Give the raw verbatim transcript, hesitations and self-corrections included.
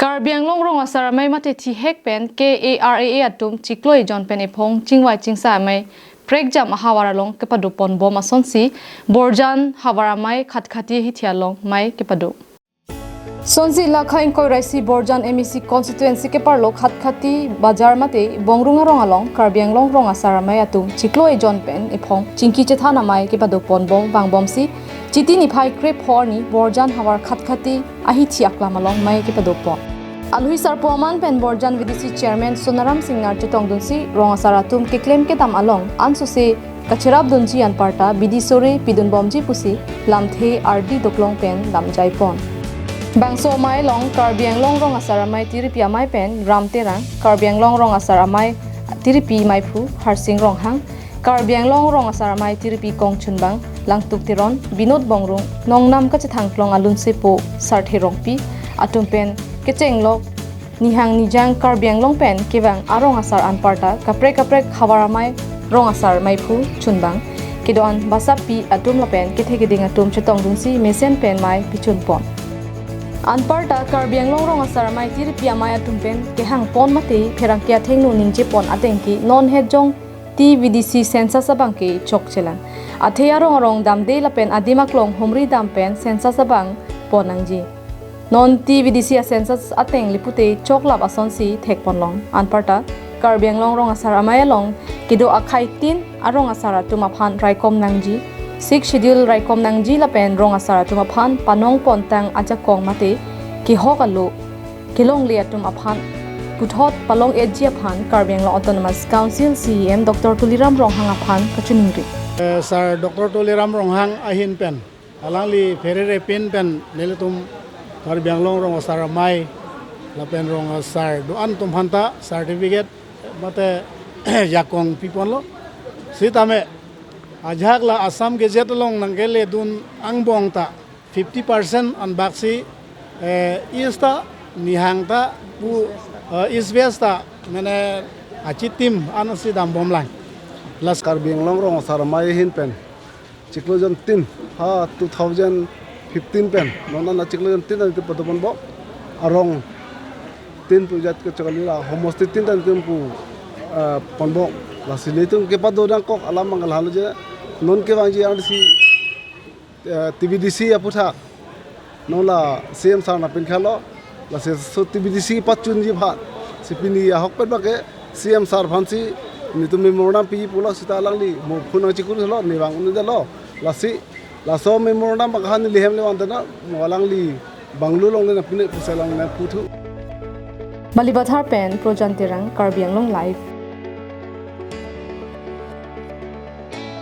Karbi Anglong Rong Asar Amei mate thihek pen K A R A A atum chiklo ejon pen ephong chingvai chingsa amei prekjam ahavar along kepado ponbom asonsi Borjan havar amei Khatkhati hithi along mei kepado. Sonsi lakha ingkoi ra isi Borjan M A C constituency keparlo Khatkhati Bazar mate Bongrung arong along Karbi Anglong Rong Asar Amei atum chiklo ejon pen ephong chingki chethan amei kepado ponbom vangbomsi Chiti niphai krepho arni Borjan havar Khatkhati ahithi aklam along mei kepado pon. Alohi sarpo aman pen Borjan V D C chairman Sonaram Singnar chetongdunsi rong asar atum keklem kedam along ansose kacherapdunji anparta bidi sore pidunbomji pusi lamthe ardi doklong pen damjai pon. Bangso amei along Karbi Anglong Rong Asar Amei tiripi amei pen Ram Terang, Karbi Anglong Rong Asar Amei tiripi meiphu Harsing Ronghang, Karbi Anglong Rong Asar Amei tiripi kongchunbang Langtuk Teron, Binod Bongrung, Nongnam Kachethangklong alunsepo Sarthe Rongpi atum pen kechenglok nihang nijang Karbi Anglong pen kevang arong asar anparta kaprek kaprek havar amei rong asar meiphu chunbang kedo-an basapi atum lapen kethe keding atum chetongdunsi mesen pen mei pichun pon. Anparta Karbi Anglong Rong Asar Amei tiripi amei atum pen kehang pon mate pherangke athengno ningje pon atengke non hetjong T V D C census abang ke chokchelang. Athe arong arong damde lapen adim aklong humri dam pen census abang pon nangji. Non T V D C a census ateng lipute choklap asonsi thek ponlong. Anparta Karbi Anglong Rong Asar Amei along kedo akhai tin arong asar atum aphan raikom nangji. Sixth Schedule raikom nangji lapen rong asar atum aphan panong pontang ajakong mate kehok alo kelongle atum aphan puthot palong-etji aphan Karbi Anglong Autonomous Council C E M Doctor Tuliram Ronghang aphan kachiningri. Eh, Sir Doctor Tuliram Ronghang ahin pen, alangli pherere pin pen nelitum Karbi Anglong Rong Asar Amei lapen rong asar do-an atum aphanta certificate mate jakong piponlo. Sitame ajahak la Assam Gazette along nangkeledun angbong ta fifty percent anbaksi, eh, East ta, nihang ta, pu, eh, East West ta, mane achitim ansi dambomlang. Last Karbi Anglong Rong Asar Amei ahin pen chiklo jon tin ha two thousand fifteen pen non an chiklo jon tin an kepadoponbom arong tin pu jat ke chokali la homosti tin tan tum pu, eh, ponbom. Lasi nelitum kepado nangkok alam mangal halo je non kevangji ansi, eh, T V D C aputhak non la C M sir nangpinkhalo, lasi laso T V D C pachunji aphan si pini ahok pen bake C M sir aphansi nelitum memorandum pi pulo sita alangli mo phone nangchikuri lo, ne vang un-edetlo. Lasi laso memorandum bang han neli hem le vang tena mo alangli banglu longle nangpine pusi along nangputhu. Balipathar pen Projan Terang, Karbi Anglong Live.